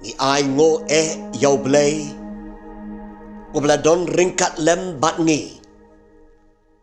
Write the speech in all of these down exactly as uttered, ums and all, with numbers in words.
Ngi ai nguh eh ïa U Blei, uba la don ryngkat lem bad ngi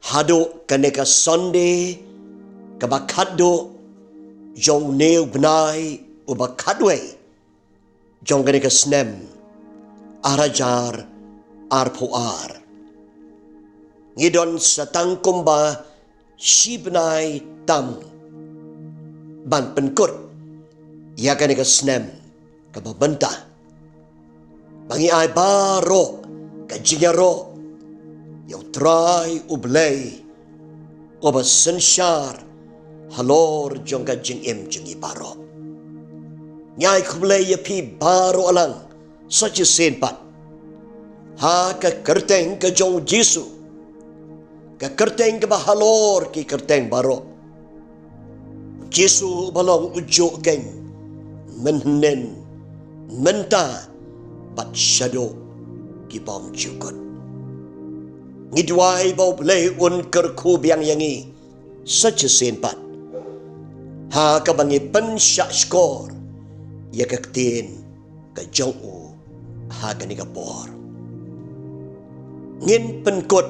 haduh kane ka Sunday kaba khatduh jong une u bnai uba khatwei jong kane ka snem ar hajar arphew ar. Ngi don sa tang kumba shi bnai tam ban pynkut ïa kane ka snem kaba mynta. Ba ngi ai baroh ka jingïaroh ïa U Trai U Blei uba synshar halor jong ka jingim jong ngi baroh. Ngi ai khublei ïa phi baroh lang sa shisien pat ha ka kyrteng ka jong U Jisu, ka kyrteng kaba halor ki kyrteng baroh. U Jisu uba long u juh keiñ mynhynnin, mynta bad shaduh ki bymjukut. Ngi duwai ba U Blei un kyrkhu biang ïa ngi sa shisien pat ha kaba ngi pynshah shkor ïa ka ktien ka jong u ha kane ka por. Ngin pynkut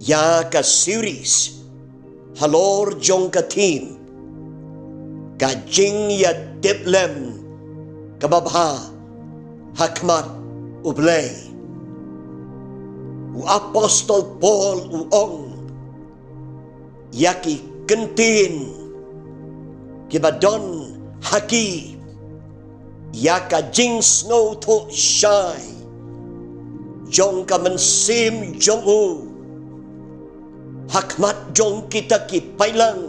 ïa ka series halor jong ka theme, ka jingïatiplem kaba bha ha khmat U Blei. U apostol Paul u ong ïa ki kyntien kiba don ha ki ïa ka jingsngewthuh shai jong ka mynsiem jong u ha khmat jong kita ki paidlang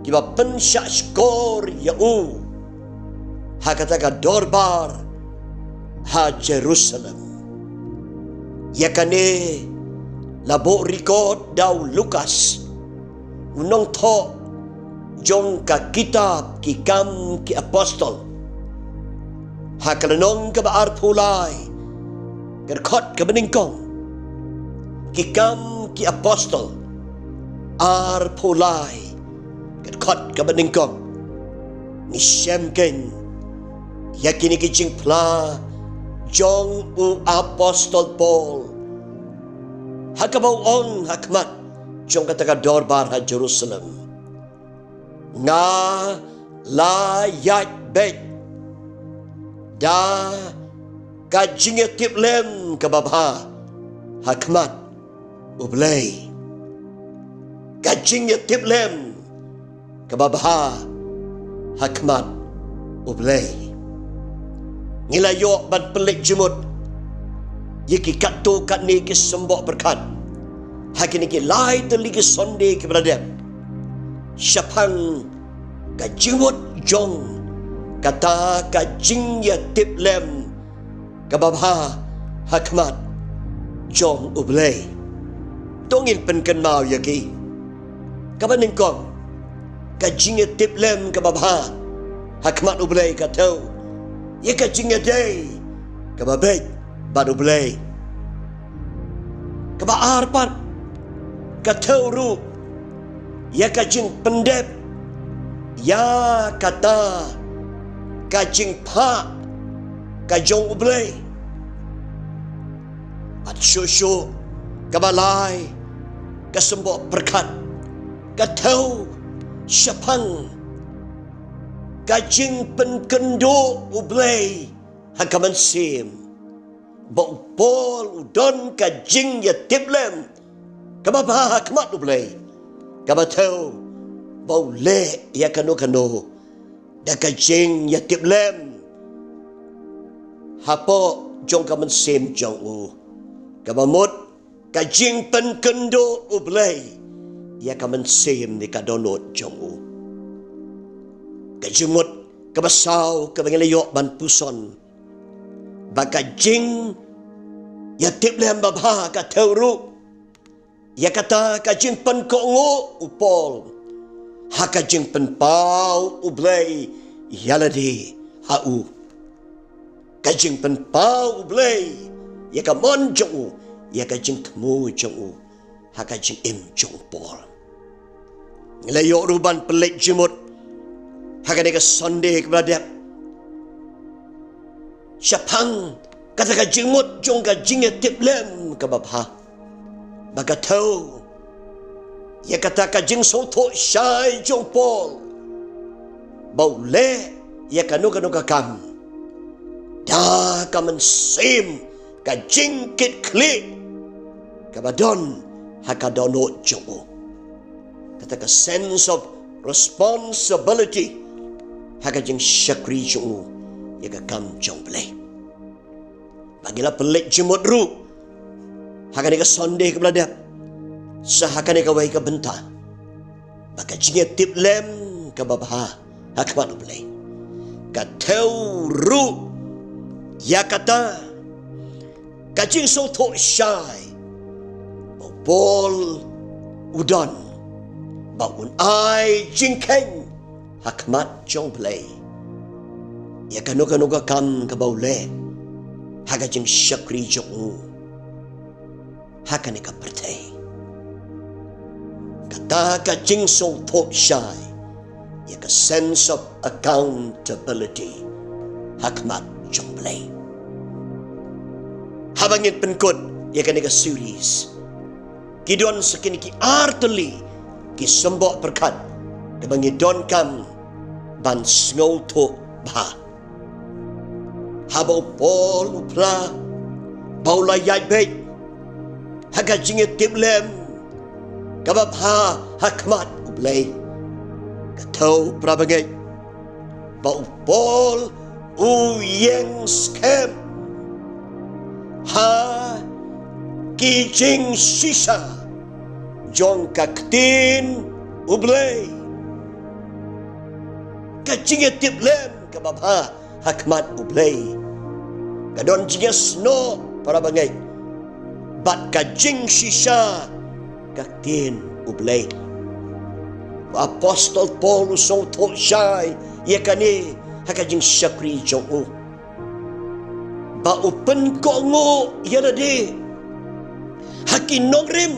kiba pynshah shkor ïa u ha kata ka dorbar ha Jerusalem. Ïa kane la buh record da u Lukas, u nongthoh jong ka kitab Ki Kam ki Apostol, ha ka lynnong kaba arphew lai, ka dkhot kaba nyngkong. Ki Kam ki Apostol arphew lai, ka dkhot kaba nyngkong. Ngi shem keiñ ïa kine ki jingphla jong u apostol Paul ha kaba u ong ha khmat jong kata ka dorbar ha Jerusalem: Nga la ïaid beit da ka jingïatiplem kaba bha ha khmat U Blei. Ka jingïatiplem kaba bha ha khmat U Blei. Ngi la ïoh ban pynleit jingmut ïa ki katto katne ki symboh pyrkhat ha kine ki lai tylli ki Sunday kiba la dep shaphang ka jingmut jong kata ka jingïatiplem kaba bha ha khmat jong U Blei. To ngin pynkynmaw ïa ki. Kaba nyngkong, ka jingïatiplem kaba bha ha khmat U Blei ka thew ïa ka jingïadei kaba beit bad U Blei. Kaba ar pat, ka thew ruh ïa ka jingpyndep ïa kata ka jingphah ka jong U Blei. Bad shuh shuh, kaba lai, ka symboh pyrkhat ka thew shaphang ka jingpynkynduh U Blei ha ka mynsiem. Ba u Paul u don ka jingïatiplem kaba bha ha khmat U Blei, kaba thew ba u leh ïa kano kano da ka jingïatiplem hapoh jong ka mynsiem jong u, kaba mut ka jingpynkynduh U Blei ïa ka mynsiem ne ka dohnud jong u. Ka jingmut kaba saw kaba ngi la ïoh ban puson, ba ka jingïatiplem ba bha ka thew ruh ïa kata ka jingpynkohnguh u Paul ha ka jingpynpaw U Blei ïa lade ha u. Ka jingpynpaw U Blei ïa ka mon jong u, ïa ka jingthmu jong u ha ka jingim jong u Paul. Ngi la ïoh ruh ban pynleit jingmut ha kane ka Sunday kaba la dep shaphang kata ka jingmut jong ka jingïatiplem kaba bha. Ba ka thew ïa kata ka jingsngewthuh shai jong Paul ba u leh ïa kano kano ka kam da ka mynsiem ka jingkitkhlieh kaba don ha ka dohnud jong u. Kata ka sense of responsibility ha ka jingshakri jong u ïa ka kam jong U Blei. Ba ngi la pynleit jingmut ruh ha kane ka Sunday kaba la dep, sa ha kane kawei ka bynta, ba ka jingïatiplem kaba bha ha khmat U Blei ka thew ruh ïa kata ka jingsngewthuh shai ba u Paul u don ba un ai jingkheiñ ha khmat jong U Blei ïa kano kano ka kam kaba u leh ha ka jingshakri jong u ha kane ka pyrthei. Kata ka jingsngewthuh shai ïa ka sense of accountability ha khmat jong U Blei. Haba ngin pynkut ïa kane ka series, ki don sa kine ki ar tylli ki symboh pyrkhat kaba ngi donkam ban sngewthuh bha. Haba u Paul u phla ba u la ïaid beit ha ka jingïatiplem kaba bha ha khmat U Blei, ka thew, para bangeit, ba u Paul u ïeng skhem ha ki jingshisha jong ka ktien U Blei. Ka jingïatiplem kaba bha ha khmat U Blei ka don jingïasnoh, para bangeit, bad ka jingshisha ka ktien U Blei. U Apostol Paul u sngewthuh shai ïa kane ha ka jingshakri jong u, ba u pynkohnguh ïa lade ha ki nongrim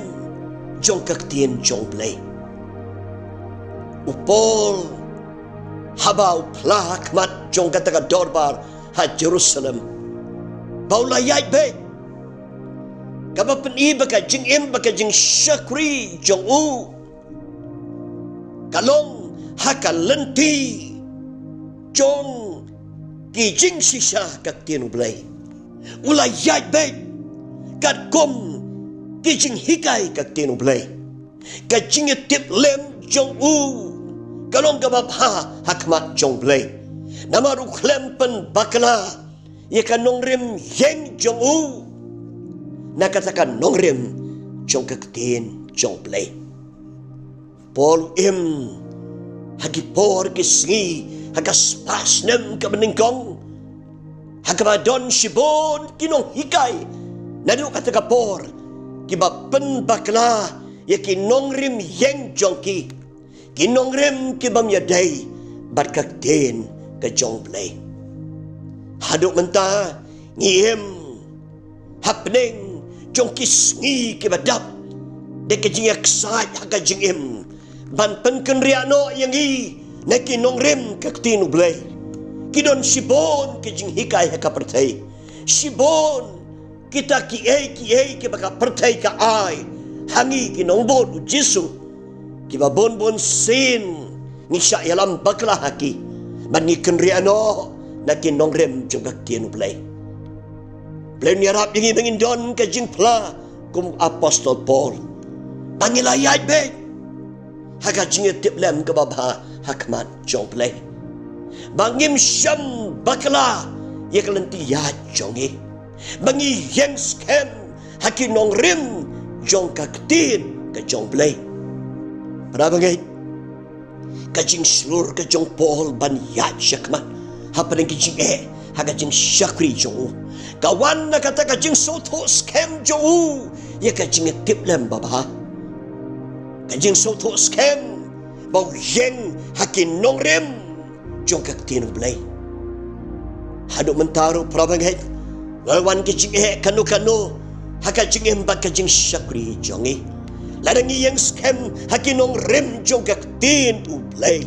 jong ka ktien jong U Blei. U Paul, haba u phla ha khmat jong kata ka dorbar ha Jerusalem ba u la ïaid beit, kaba pyni ba ka jingim bad ka jingshakri jong u ka long ha ka lynti jong ki jingshisha ka ktien U Blei. U la ïaid beit katkum ki jinghikai ka ktien U Blei. Ka jingïatiplem jong u ka long kaba bha ha khmat jong U Blei, namar u khlem pynbakla ïa ka nongrim ïeng jong u na kata ka nongrim jong ka ktien jong U Blei. Paul u im ha ki por ki sngi ha ka spah snem kaba nyngkong ha kaba don shibun ki nonghikai naduh kata ka por kiba pynbakla ïa ki nongrim ïeng jong ki, ki nongrim ki bym ïadei bad ka ktien ka jong U Blei. Haduh mynta ngi im hapdeng jong ki sngi kiba dap da ka jingïaksaid ha ka jingim ban pynkynriah noh ïa ngi na ki nongrim ka ktien U Blei. Ki don shibun ki jinghikai ha ka pyrthei, shibun kita kiei kiei kiba ka pyrthei ka ai ha ngi ki nongbud U Jisu, kiba bun bun sien ngi shah ïalam bakla ha ki bad ngi kynriah noh na ki nongrim jong ka ktien U Blei. U Blei un ïarap ïa ngi ba ngin don ka jingphla kum u Apostol Paul, ba ngi la ïaid beit ha ka jingïatiplem kaba bha ha khmat jong U Blei, ba ngim shym bakla ïa ka lynti ïaid jong ngi, ba ngi ïeng skhem ha ki nongrim jong ka ktien ka jong U Blei. Para bangeit, ka jingshlur ka jong u Paul ban ïaid shakhmat hapdeng ki jingeh ha ka jingshakri jong u ka wan na kata ka jingsngewthuh skhem jong u ïa ka jingïatiplem babha, ka jingsngewthuh skhem ba u ïeng ha ki nongrim jong ka ktien U Blei. Haduh mynta ruh, para bangeit, la wan ki jingeh kano kano ha ka jingim bad ka jingshakri jong ngi, lada ngi ïeng skhem ha ki nongrim jong ka ktien U Blei,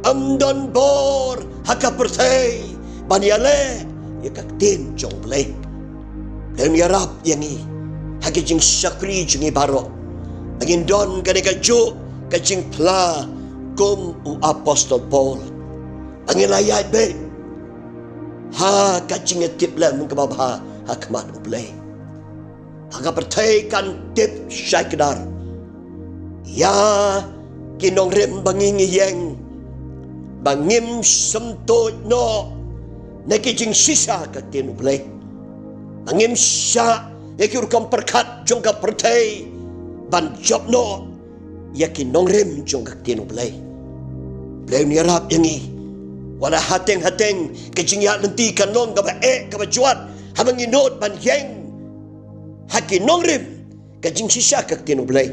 ym don bor ha ka pyrthei ban ïaleh ïa ka ktien jong U Blei. Blei un ïarap ïa ngi ha ki jingshakri jong ngi baroh, ba ngin don kane kajuh ka jingphla kum u apostol Paul, ba ngin la ïaid beit ha ka jingïatiplem kaba bha ha khmat U Blei. Ha ka pyrthei kan tip shai kdar ïa ki nongrim ba ngi ngi ïeng, ba ngim sngewthuh noh na ki jingshisha ka ktien U Blei, ba ngim shah ïa ki rukom pyrkhat jong ka pyrthei ban jop noh ïa ki nongrim jong ka ktien U Blei. Blei un ïarap ïa ngi, wat la hateng hateng ka jingïaid lynti kan long kaba eh kaba jwat, haba ngi nud ban ïeng ha ki nongrim ka jingshisha ka ktien U Blei.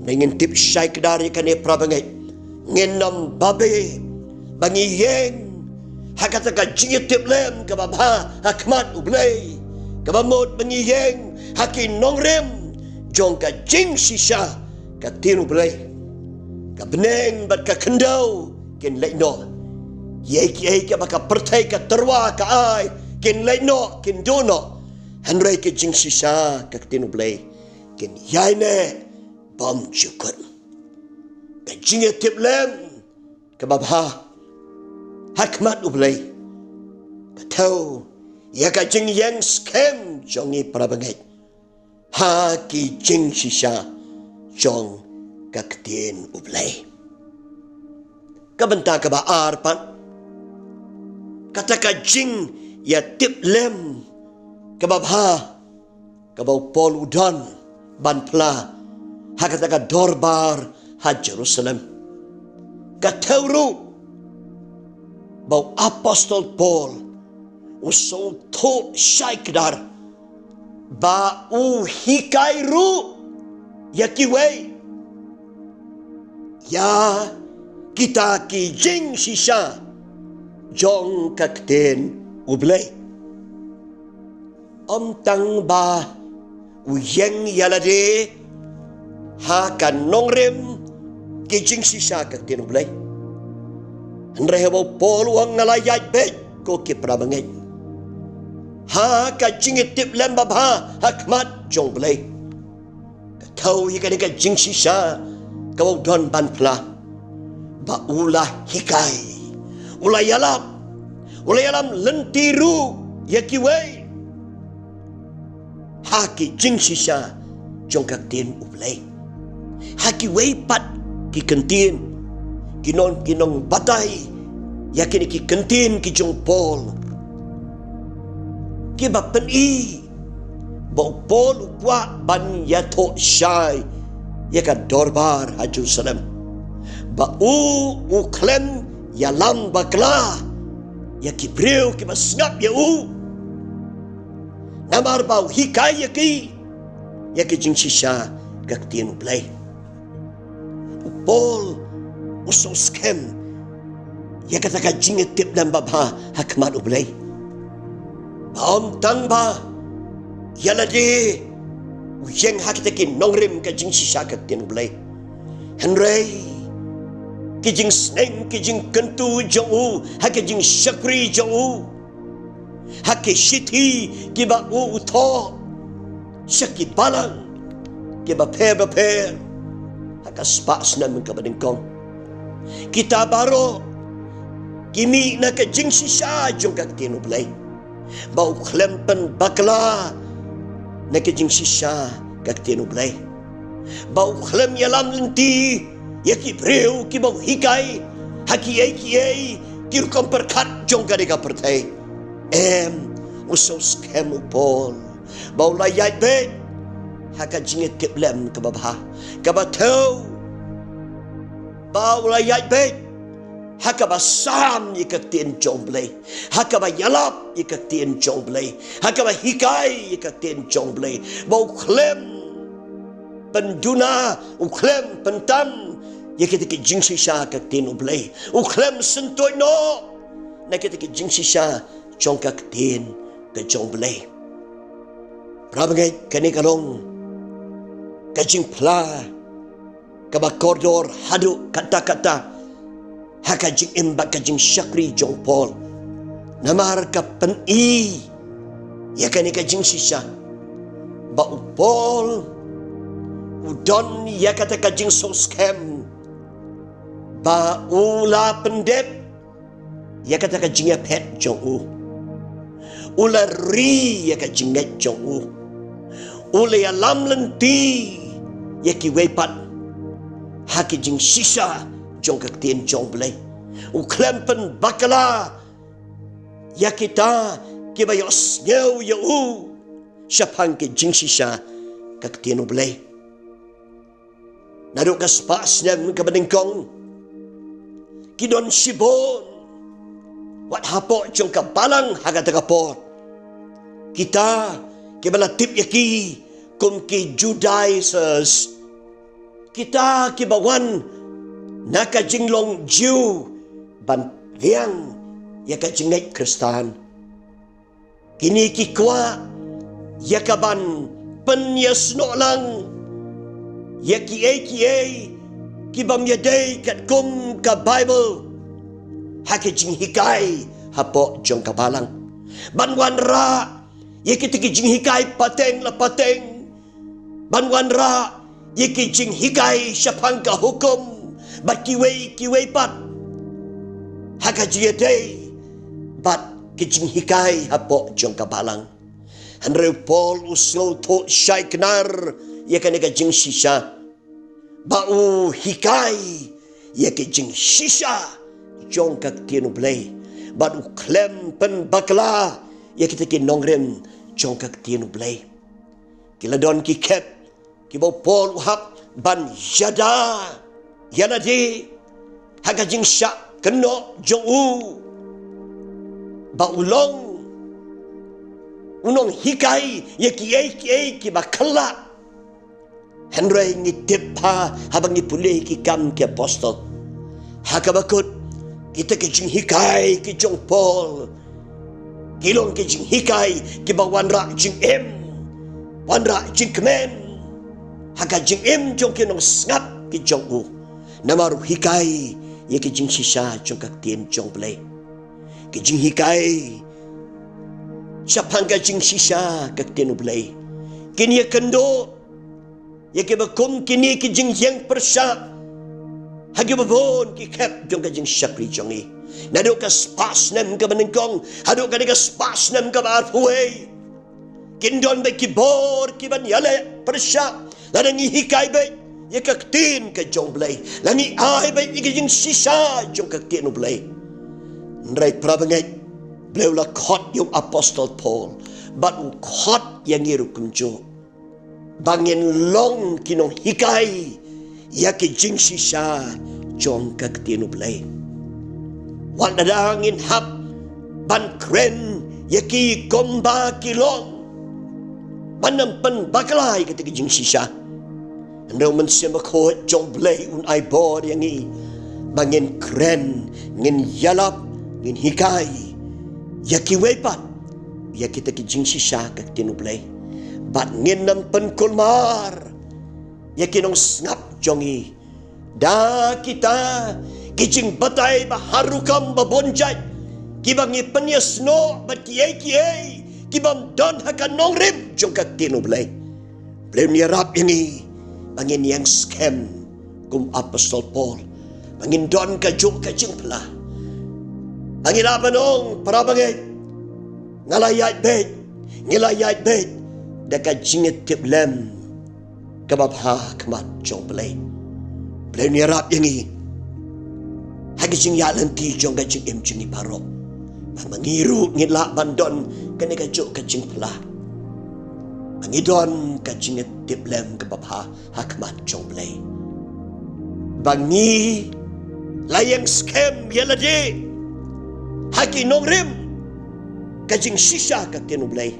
Ngin tip shai kdar ïa kane para bangeit, ngin ym babe ba ngi ïeng ha kata ka jingïatiplem kaba bha ha khmat U Blei, kaba mut ba ngi ïeng ha ki nongrim jong ka jingshisha ka ktien U Blei. Ka bneng bad ka khyndew kin leit noh, ïa kiei kiei kaba ka pyrthei ka tyrwa ka ai kin leit noh, kin duh noh. Hynrei ka jingshisha ka ktien U Blei kin ïaineh bymjukut. Ka jingïatiplem kaba bha ha khmat U Blei ka thew ïa ka jingïeng skhem jong ngi para bangeit ha ki jingshisha jong ka ktien U Blei. Ka bynta kaba ar pat, kata ka jingïatiplem kaba bha kaba u Paul u don ban phla ha kata ka dorbar ha Jerusalem. Ka thew ruh ba u apostol Paul u sngewthuh shai kdar ba u hikai ruh ïa kiwei ïa kita ki jingshisha jong ka ktien U Blei. Ym tang ba u ïeng ïa lade ha ka nongrim ki jingshisha ka ktien U Blei, hynrei haba u Paul u ong nga la ïaid beit, ko ki para bangeit, ha ka jingïatiplem ba bha ha khmat jong U Blei, ka thew ïa kane ka jingshisha kaba u don ban phla ba u la hikai, u la ïalap, u la ïalam lynti ruh ïa kiwei ha ki jingshisha jong ka ktien U Blei. Ha kiwei pat ki kyntien, ki nong, ki nongbatai ïa kine ki kyntien ki jong u Paul, kiba pyni ba u Paul u kwah ban ïathuh shai ïa ka dorbar ha Jerusalem ba u, u khlem ïalam bakla ïa ki briew kiba sngap ïa u, namar ba u hikai ïa ki, ïa ki jingshisha ka ktien U Blei. U Paul u sngewskhem ïa kata ka jingïatiplem ba bha ha khmat U Blei, ba ym tang ba ïa lade u ïeng ha kita ki nongrim ka jingshisha ka ktien U Blei, hynrei ki jingsneng ki jingkyntu jong u ha ki jingshakri jong u, ha ki shithi kiba u, u thoh sha ki balang kiba pher ba pher ha ka spah snem kaba nyngkong, kita baroh ki mih na ka jingshisha jong ka ktien U Blei, ba u khlem pynbakla na ka jingshisha ka ktien U Blei, ba u khlem ïalam lynti ïa ki briew kiba u hikai ha kiei kiei ki rukom pyrkhat jong kane ka pyrthei. Em, u sngewskhem u Paul ba u la ïaid beit ha ka jingïatiplem kaba bha, kaba thew, ba u la ïaid beit ha kaba sam ïa ka ktien jong U Blei, ha kaba ïalap ïa ka ktien jong U Blei, ha kaba hikai ïa ka ktien jong U Blei, ba u khlem pynduna, u khlem pyntan ïa kita ki jingshisha ka ktien U Blei, u khlem sngewthuh noh na kita ki jingshisha jong ka ktien ka jong U Blei. Para bangeit, kane ka long ka jingphla kaba kordor haduh katta katta ha ka jingim bad ka jingshakri jong u Paul. Namar ka pyni ïa kane ka jingshisha ba u Paul u don ïa kata ka jingsngewskhem ba u la pyndep ïa kata ka jingïaphet jong u. U la ri ïa ka jingngeit jong u. U la ïalam lynti ïa kiwei pat ha ki jingshisha jong ka ktien jong U Blei. U khlem pynbakla ïa kita kiba ïohsngew ïa u shaphang ki jingshisha ka ktien U Blei. Naduh ka spah snem kaba nyngkong, ki don shibun wat hapoh jong ka balang ha kata ka por. Kita kiba la tip ïa ki kum ki Judaizers, kita kiba wan na ka jinglong Jiw ban riang ïa ka jingngeit Khristan. Kine ki kwah ïa ka ban pynïasnoh lang ïa kiei kiei ki bym ïadei katkum ka Baibl ha ki jinghikai hapoh jong ka balang. Ban wanrah ïa kita ki jinghikai pateng la pateng, ban wanrah ïa ki jinghikai shaphang ka hukum bad kiwei kiwei pat ha ka jingïadei bad ki jinghikai hapoh jong ka balang. Hynrei u Paul u sngewthuh shai knar ïa kane ka jingshisha ba u hikai ïa ki jingshisha jong ka ktien U Blei bad u khlem pynbakla ïa kita ki nongrim jong ka ktien U Blei. Ki la don ki khep kiba u Paul u hap ban ïada ïa lade ha ka jingshah kynnoh jong u ba u long u nonghikai ïa kiei kiei kiba kylla. Hynrei ngi tip ha, haba ngi pule ki Kam ki Apostol, ha kaba kut kita ki jinghikai ki jong u Paul ki long ki jinghikai kiba wanrah jingim, wanrah jingkmen ha ka jingim jong ki nongsngap ki jong u. Namar u hikai ïa ki jingshisha jong ka ktien jong U Blei. Ki jinghikai shaphang ka jingshisha ka ktien U Blei kin ïakynduh ïa kiba kum kine ki jingïeng pyrshah ha kiba bun ki khep jong ka jingshakri jong ngi. Naduh ka spah snem kaba nyngkong haduh kane ka spah snem kaba arphew wei, kin don beit ki bor kiban ïaleh pyrshah lada ngi hikai beit ïa ka ktien ka jong U Blei, la ngi ai beit ïa ka jingshisha jong ka ktien U Blei. Hynrei para bangeit, U Blei u la khot ïa u Apostol Paul bad u khot ïa ngi ruh kumjuh ba ngin long ki nonghikai ïa ki jingshisha jong ka ktien U Blei. Wat lada ngin hap ban kren ïa ki kumba ki long, ban ym pynbakla ïa kita ki jingshisha, hynrei u Mynsiem Bakhuid jong U Blei un ai bor ïa ngi ba ngin kren, ngin ïalap, ngin hikai ïa kiwei pat ïa kita ki jingshisha ka ktien U Blei. Bad ngin ym pynkulmar ïa ki nongsngap jong ngi da kita ki jingbatai ba har rukom ba bun jait kiba ngi pynïasnoh bad kiei kiei kibym don ha ka nongrim jong ka ktien U Blei. U Blei un ïarap ïa ngi ba ngin ïeng skhem kum u Apostol Paul, ba ngin don kajuh ka jingphla, ba ngin lah ban ong, para bangeit, nga la ïaid beit, ngi la ïaid beit da ka jingïatiplem kaba bha ha khmat jong U Blei. U Blei un ïarap ïa ngi ha ka jingïaid lynti jong ka jingim jong ngi baroh, ba ma ngi ruh ngin lah ban don kane kajuh ka jingphla, ba ngi don ka jingïatiplem kaba bha ha khmat jong U Blei, ba ngi la ïeng skhem ïa lade ha ki nongrim ka jingshisha ka ktien U Blei,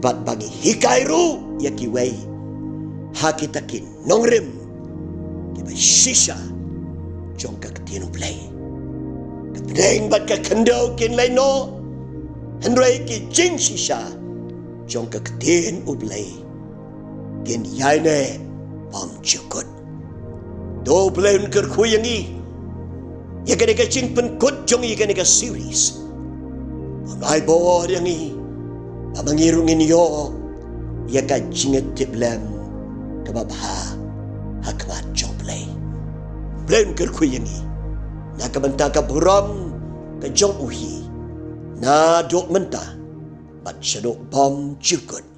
bad ba ngi hikai ruh ïa kiwei ha kita ki nongrim kiba shisha jong ka ktien U Blei. Ka pdeng bad ka khyndew kin leit noh, hynrei ki jingshisha jong ka ktien U Blei kin ïaineh bymjukut. To U Blei un kyrkhu ïa ngi ïa kane ka jingpynkut jong ngi ïa kane ka series, Un ai bor ïa ngi ba ma ngi ruh ngin ïoh ïa ka jingïatiplem kaba bha ha khmat jong U Blei. U Blei un kyrkhu ïa ngi na ka bynta ka burom ka jong U hi, naduh mynta bad shaduh bymjukut.